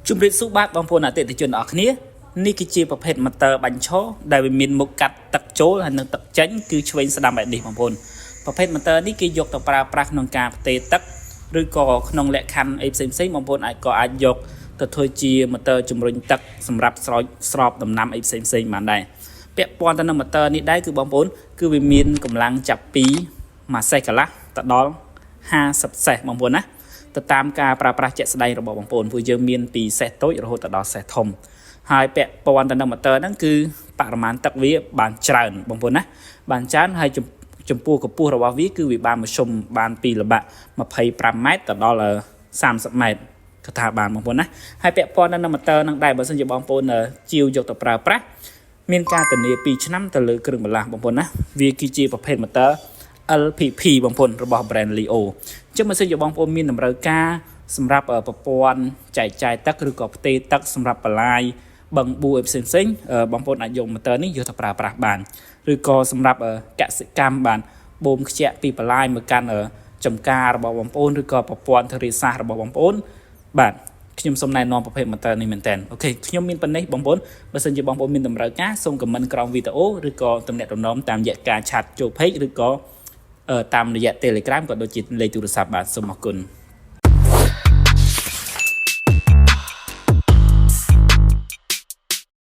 ជំរាបសួរបាទបងប្អូនអតិថិជនអរគ្នានេះគឺជាប្រភេទម៉ូទ័របាញ់ឈរដែលវាមានមុខកាត់ទឹកចូលហើយនិងទឹកចេញគឺឆ្វេងស្ដាំបែបនេះបងប្អូនប្រភេទម៉ូទ័រនេះគេយកទៅប្រើប្រាស់ក្នុងការផ្ទេរទឹកឬក៏ក្នុងលក្ខខណ្ឌអីផ្សេងផ្សេងៗបងប្អូនអាចក៏អាចយកទៅធ្វើជាម៉ូទ័រជំរុញទឹកសម្រាប់ស្រោចស្រពដំណាំអីផ្សេងផ្សេងៗបានដែរពាក់ព័ន្ធទៅនឹងម៉ូទ័រនេះដែរគឺបងប្អូនគឺវាមានកម្លាំងចាប់ពី1សេះកន្លះទៅដល់50សេះបងប្អូនណា ទៅតាមការប្រើប្រាស់ជាក់ស្ដែងរបស់បងប្អូនព្រោះយើងមានពីសេះតូចរហូតដល់សេះធំហើយពាក់ព័ន្ធទៅនឹងម៉ូទ័រហ្នឹងគឺបរិមាណទឹកវាបានច្រើនបងប្អូនណាបានច្រើនហើយចំពោះកម្ពស់របស់វាគឺវាបានមធ្យមបានពីល្បាក់25ម៉ែត្រទៅដល់30ម៉ែត្រក៏ថាបានបងប្អូនណាហើយពាក់ព័ន្ធទៅនឹងម៉ូទ័រហ្នឹងដែរបើសិនជាបងប្អូនជាវយកទៅប្រើប្រាស់មានការធានា2ឆ្នាំទៅលើគ្រឿងបន្លាស់បងប្អូនណាវាគឺជាប្រភេទម៉ូទ័រ LPP បងប្អូនរបស់ brand Leo អញ្ចឹងបើសិនជាបងប្អូនមានតម្រូវការសម្រាប់ប្រព័ន្ធចែកចាយទឹកឬក៏ផ្ទេរទឹកសម្រាប់បន្លាយបឹងបួអីផ្សេងផ្សេងៗបងប្អូនអាចយកម៉ូទ័រនេះយកទៅប្រើប្រាស់បានឬក៏សម្រាប់កសិកម្មបានបូមខ្ជាក់ពីបន្លាយមកកាន់ចំការរបស់បងប្អូនឬក៏ប្រព័ន្ធធារាសាស្ត្ររបស់បងប្អូនបាទខ្ញុំសូមណែនាំប្រភេទម៉ូទ័រនេះមែនតើOK ខ្ញុំមានប៉ុណ្ណេះបងប្អូនបើសិនជាបងប្អូនមានតម្រូវការសូម comment ក្រោមវីដេអូឬក៏ទំនាក់ទំនងតាមរយៈការ chat ចូល page ឬក៏តាមរយៈ Telegram ក៏ដូចជាលេខទូរស័ព្ទបាទសូមអរគុណ។